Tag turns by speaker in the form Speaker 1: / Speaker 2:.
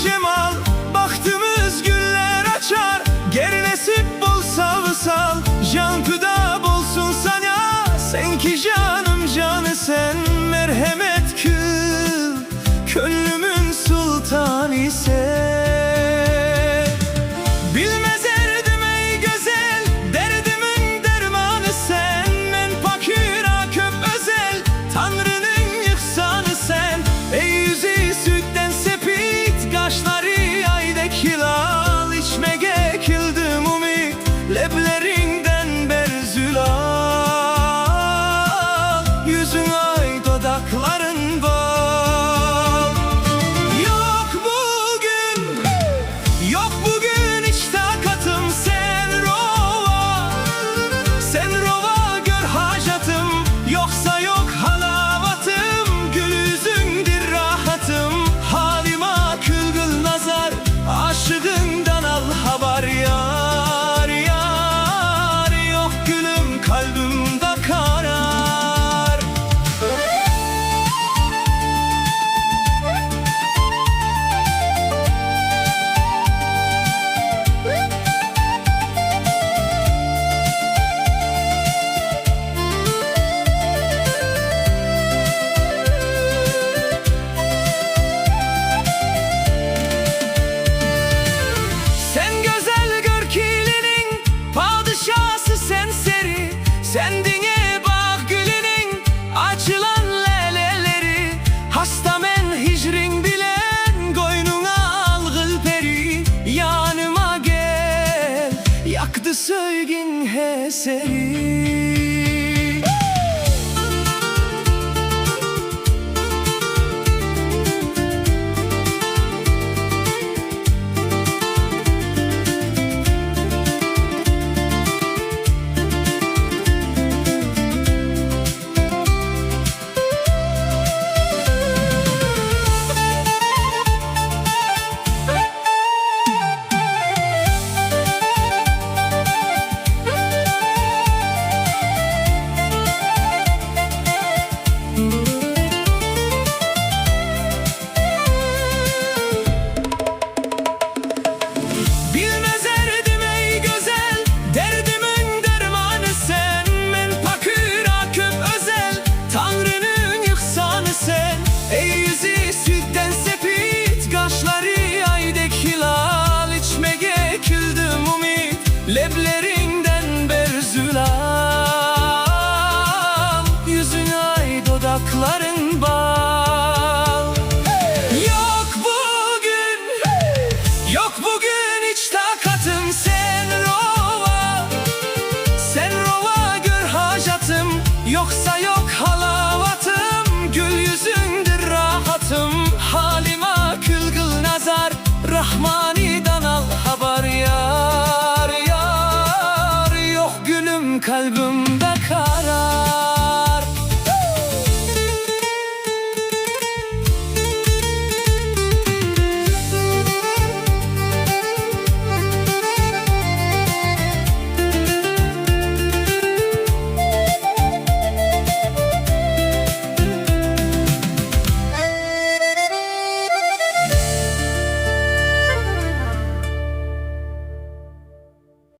Speaker 1: jemal Bahtymyz güller açar Ger nesip bolsa wysal Jan pida bolsun saňa Sen ki janym jany sen Merhemet kyl Könlümün sultany sen. Bilmez erdim ey gözel Derdimin dermanı sen Men pakyra köp özel Tanrının ihsanı sen Ey yüzü sütten sepit Kaşları aydek hilal İçmege kildim umit Leblerinden ber zülal Yüzün ay dodakların bal Yok bugün Yok bugün hiç takatım sen rova Sen rova gör hacatım Yoksa yok halavatım Gül yüzündür rahatım Halima külgül nazar Aşığından al haber yar yar Yok gülüm kalbimde karar Sen güzel görkilinin Padişahı sen seri Sen dine bak gülünün Açılan leleleri Hasta men hicrin bilen Koynuna al gül peri Yanıma gel Yaktı söygün heseri. Bilmez erdim ey güzel Derdimin dermanı sen Men pakıra köp özel Tanrı'nın ihsanı sen Ey yüzü sütten sepit Kaşları aydek hilal İçmege küldüm umit Leblerinden berzülal Yüzün ay dodakların bal Yok bugün Yok bugün hiç takatım sen rova Sen rova gör hacatım Yoksa yok halavatım Gül yüzündür rahatım Halima külgül nazar Rahman.